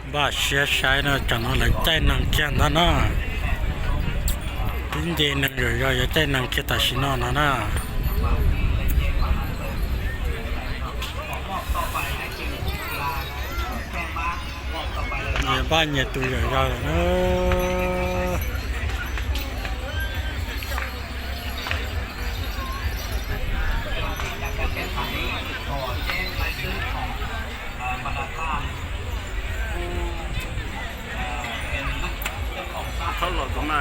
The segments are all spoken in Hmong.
Npaj siab saib no, tsam no lawv caij nees kiag ntag no. Tib nce nees zom zaws yuav caij nees kiag tam sim no no na. Nyias npaj nyias tus zom zaws lawm na. Thawb los tus na.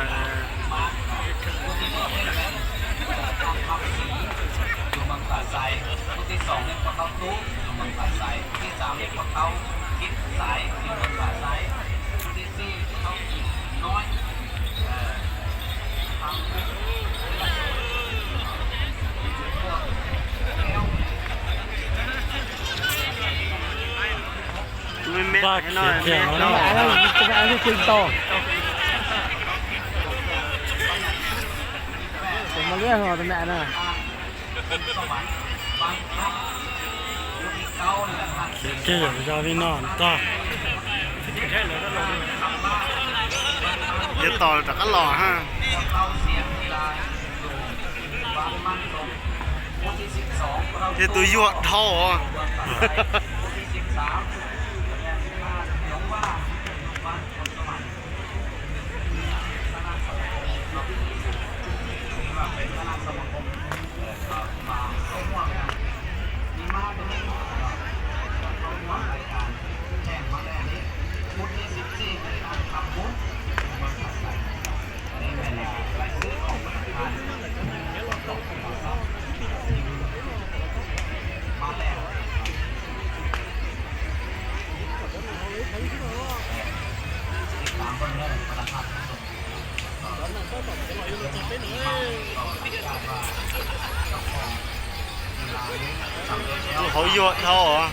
Npaj khiav tiag no na. Khiav kiag zom zaws li no ntag. Yuav tos rov qab los ha. Yog tus yuag dhau os. Tus hauv yuag dhau os.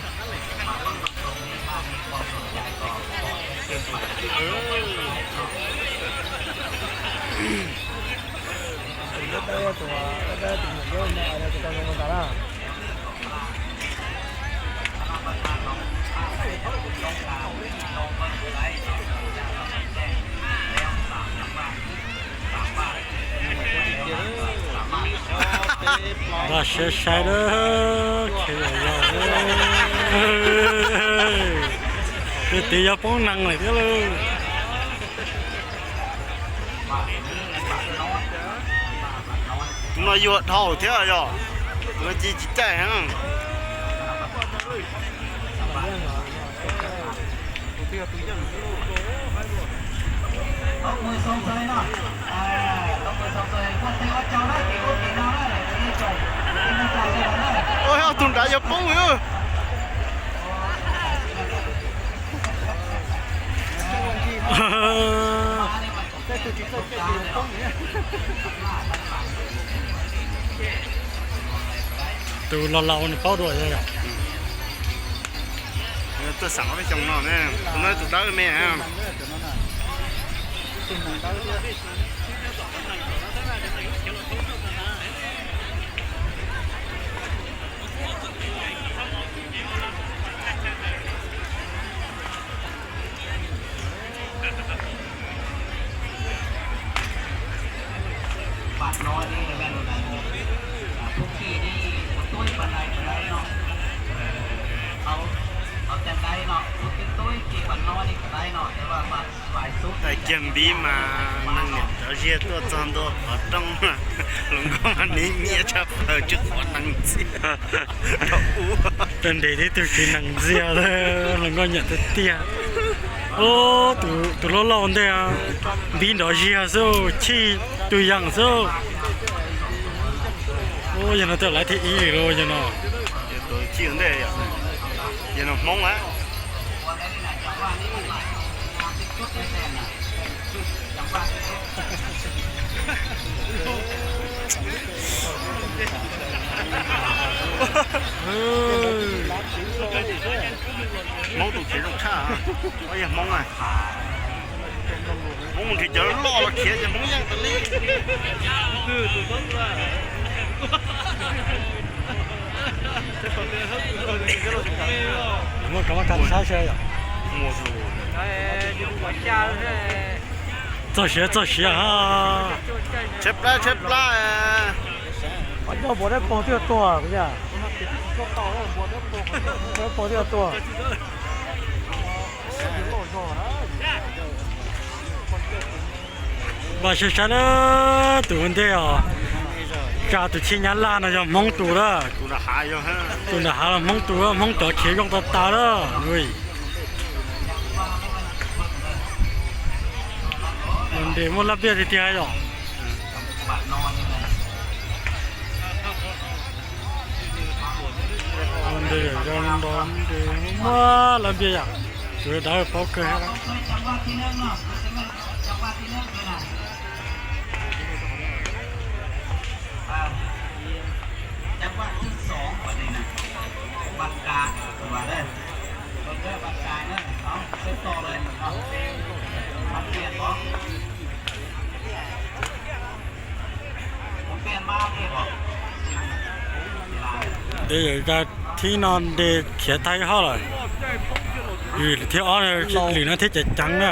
Npaj siab saib na, khiav zom zaws. Tus twg yuav poob nees lawm thiab lauj. Tus no yuag dhau thiab yog, tus no ci tsis caij heev. Tus nrad yuav poob. Tus laus laus nws paub dua. Tuaj xeem ob peb xyoo no ne, tus no tus dawb me. Tais kiag npib mas neeg niam cov ziag tuaj txog ntua qhov rooj, hluas nkauj mas nyiam nyiam tshaj plaws tsis quav nees ntxiag. Tus nres tib tug tsis nees ntxiag, hluas nkauj nyiam tiag tiag. Ub, tus laus laus ntej npib nrov ziag xwb, chij tus yees xwb. Ub, yog no twb laiv thib ib li lauj yog no. Yog no Hmoob a. Hmoob tus khiav zoo tshaj, yog Hmoob a. Hmoob nrhiav cov loj los khiav ces Hmoob yeej tas li. Muaj kab mab kab saib seb yom. Txog siav txog siav ha. Tsheb plab tsheb plab. Qhov ncauj npua dab paug twb tuag, npua dab paug twb tuag. Npaj siab sab na, tus ua ntej os, tsa tus chij nyab laj no yog Hmoob tus lawm. Tus nram hav los Hmoob tus, Hmoob cov khiav zoo tas tas lawm. Los nres muaj laj npiaj tiag tiag yom. Los nres yom, yog nres muaj laj npiaj yom, tus dawb paub kawg. Ntes yawm zaj thib no ntes khiav tag ib hoj lawm. Thiab ob lwm no thiab ceev ceev na.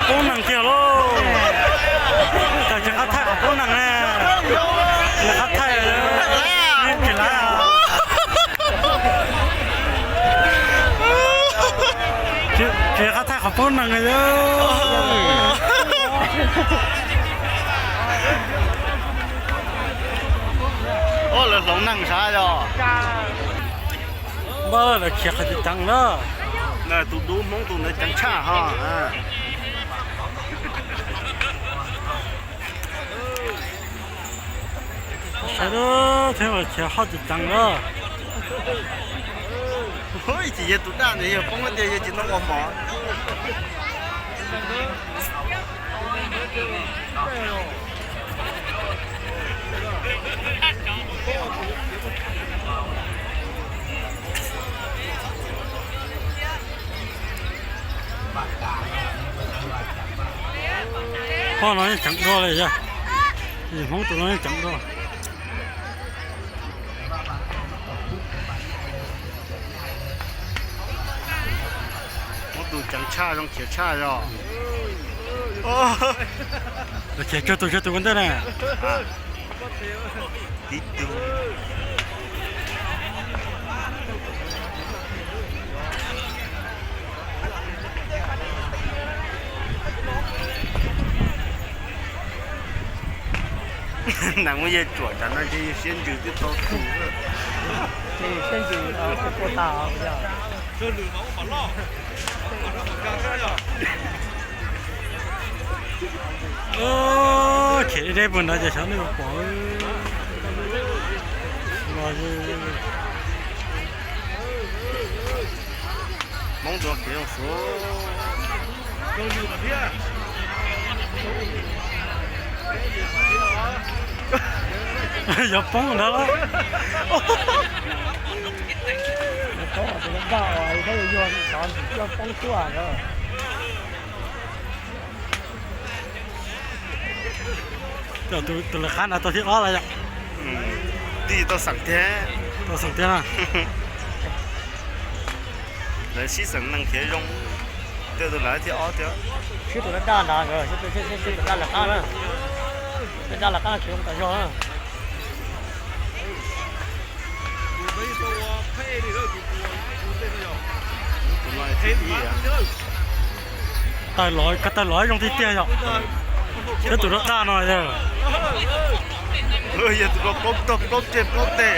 Poob nees kiag lauj. Tsis qab thaij qhov poob nees na. Tsis qab thaij, tsis lav. Tsis qab thaij qhov poob nees na. Lawv hloov neeg sav yog. Npaj lawv khiav qhov tsis ceev na. Tus dub Hmoob tus ntawd ceev tshaj ho. Sawv daws thiab khiav hoj tsis ceev na. Tsis yog tus daj ntawd yog poob tiag, yog tsis tau ua mov. Hoj no yeej ceev dua li yog, Hmoob tus no yeej ceev dua. Hmoob tus ceev tshaj, zoo khiav tshaj yog. Khiav cuag tus, cuag tus ua ntej na. Tib tug. Neeg muab yawg tsuam tas no ces yawg siab ntsws twb tau tus. Siab ntsws ua tas. Khiav deb deb puag nrad ces xyov nej puas pom. Hmoob tus khiav zoo suav. Yuav poob ntag lauj. Yuav poob, tus lawv npaj uas ib thab yuav yuag cov ntsis coj poob tuaj lawm. Tus lawv qab no tau thib ob lawm yom. Tij tau xeem tiag. Tau xeem tiag na. Lawv sib xeem neeg khiav zoo. Tej tus lawv thib ob thiab. Sib tus daj daj ntawd, sib tus daj lawv qab na. Daj daj lawv qab khiav zoo tas zog na. Tawm los, tawm los zoo tiag tiag yom. Thiab tus daj daj no yog. Yog tus plaub tog plaub ceg plaub teg.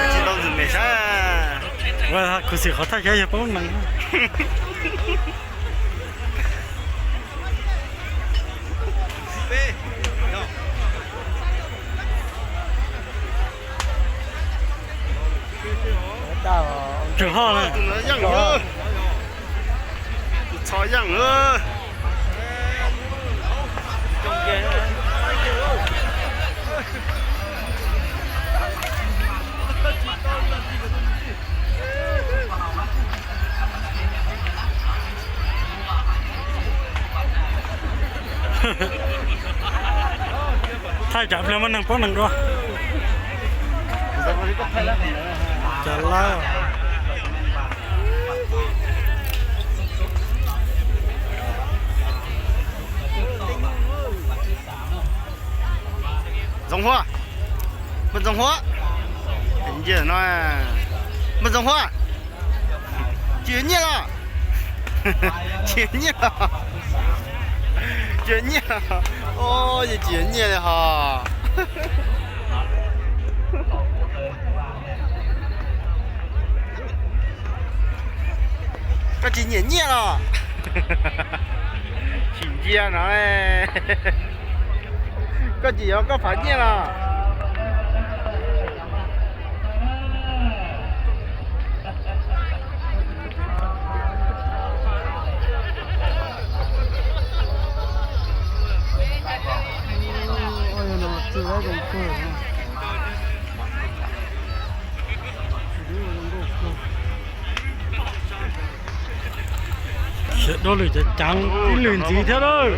Tsis tau ntxim me saib. Khuv xim qhov thaj chaw yog poob nees. Tseem hoj na. Tus txho yeej. Thaij tsam pliag muaj neeg poob neeg dua. Cas lawm. Ntxoov Huab, npawg Ntxoov Huab, no, npawg Ntxoov Huab, tsis yuav nyiaj los? Tsis yuav nyiaj los? Tsis yuav nyiaj. Os, yog tsis yuav nyiaj li hos. Koj tsis nyiam nyiaj los? Tsis ntsia no. Koj tsis yuav koj phav nyiaj los? Khiav dob lwm cov ceev ib lwm ntxiv thiab lawm.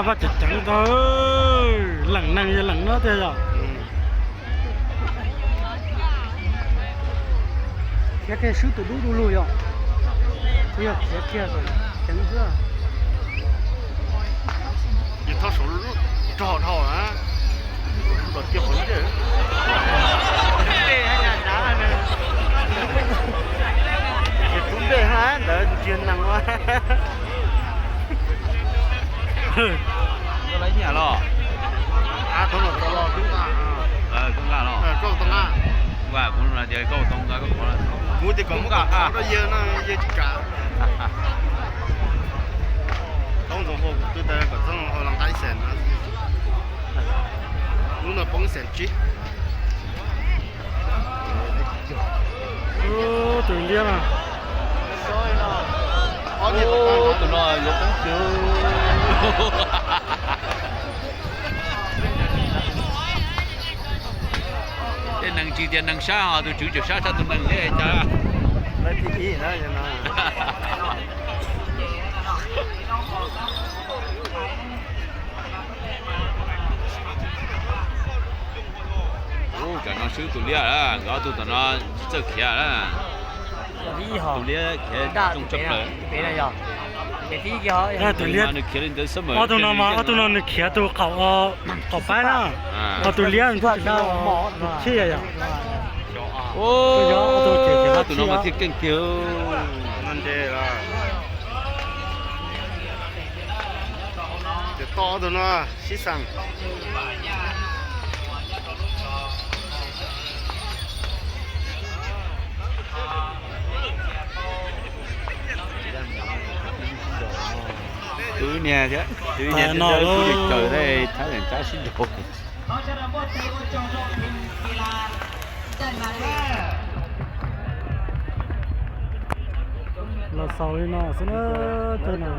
Vaj cov ceev ntawd, leej neeg yog leej no tiag yog. Khiav kiag swb tus dub du lug yom. Yog khiav kiag ceev xwb. Ces thauj saum rog dhau na, kom kiag qhov ntej. Tus ntej hab ntawd ntsia neeg ua. Koj laiv nyiaj los? Koj nqa los? Kuv tias kom muab kom qhov rau yawg no yawg tsis kam. Toob Ntxoov Huab kuv twb tas kom txhob hau los nqa ib xees no. Lub no poob xees tsib. Tus liab no. Tus no yuav poob xwb. Tej neeg tsis tias neeg sab ho tus tswv tseem sab tshaj tus neeg thiab cas. Ub, tsam no swb tus liab lawm, nkawd ob tug tom no tsis txawj khiav lawm. Tus liab khiav zoo tshaj plaws. Tus liab, nws khiav li ntawd xwb mas ob tug no mas ob tug no nws khiav tus qaum, qaum paib na, ho tus liab nws tsis khiav, tus chij yom. Tus no mas thiaj keej kiag. Ces toj ob tug no sib xeem. Tus niag thiab, tus niag no kuj yog caws thiab, thab leem tsab sib nraud. Los xaus li no xwb na, tej no.